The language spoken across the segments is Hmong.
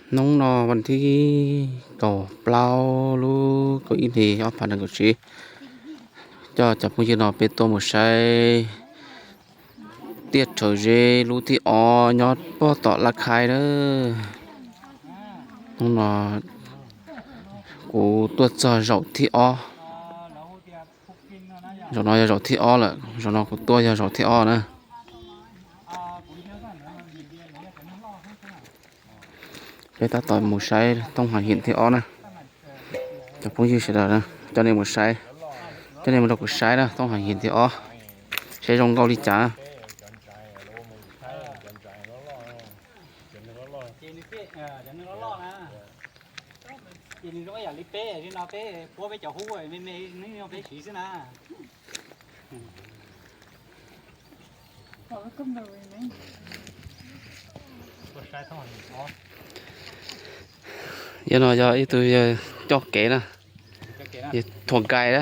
Hnub no vas thib kaum plaub lub kaum ib hlis ob phav nees nkaum tsib, coj cov phooj ywg no peb tuaj mus saib tiaj rhawv zeb lub thib ob nyob puag tom Laj Khaib na. Hnub no kuv tuaj txog zaum thib ob. Zaum no yog zaum thib ob lawm, zaum no kuv tuaj yog zaum thib ob na. Peb tab tom mus saib Thoob Hais Him thib ob na. Cov phooj ywg sawv daws, coj nej mus saib, coj nej mus rau kuv saib na, Thoob Hais Him thib ob, saib zoo nkauj li cas na. Yog no yog ib tug coj kev na, thuam nkais na,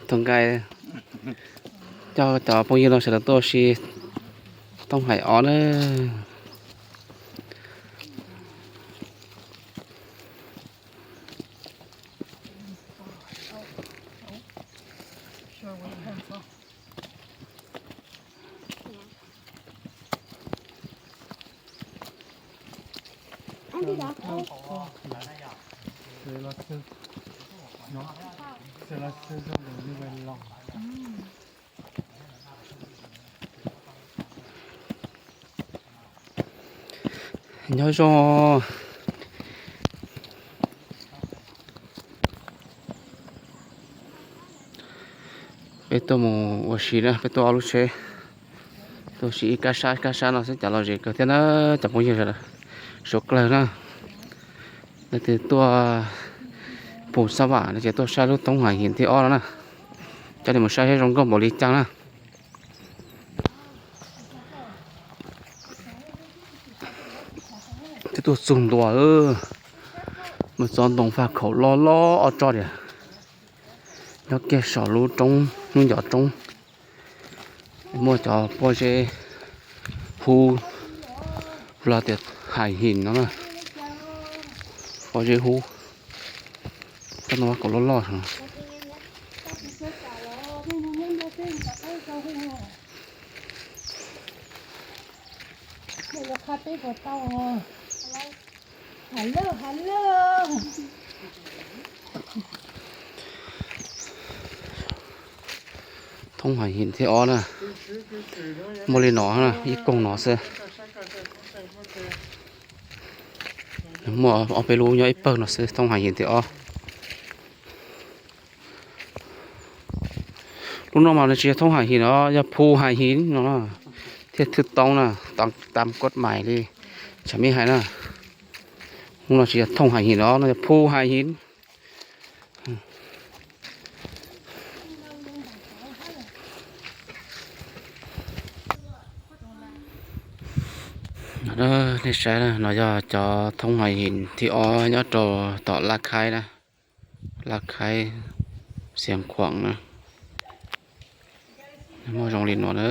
thuam nkais, coj cov phooj ywg no sawv daws tuaj ua si Thoob Hais ob na. Nyob zoo. Peb tuaj mus ua si na, peb tuaj ob lub tsheb, tuaj ua si ib kab sab, kab sab no xwb cas lom zem kawg thiab na. Cov phooj ywg sawv daws, suav dlawg na, leej twg tuaj pum xab vam no ces tuaj saib lub Thoob Hais Him thib ob no na. Coj nej mus saib saib zoo nkauj npaum li cas na. Twb tuaj txug ntua, muaj tsob ntoo faj khaum loj loj ob tsob tias, nyob kiag saum lub roob, lub ncov roob, muaj cov pob zeb hub, los tias hais him no na, pob zeb hub, tsob ntoo faj khaum loj loj. Thoob Hais Him thib ob na, muaj li no, ib koog no xwb. Muaj ob peb lub nyob ib pawg no xwb, Thoob Hais Him thib ob. Lub no mas nws tsis yog Thoob Hais Him no, yog Phu Hais Him no, thiaj thwj toob na, tam kuab mais li tsam mij hais na. Lub no tsis yog Thoob Hais Him no, no yog Phu Hais Him. Nej saib no yog cov Thoob Hais Him thib ob nyob rau tom Laj Khaib na, Laj Khaib, Xiav Khuam na. Muaj zoo li no na.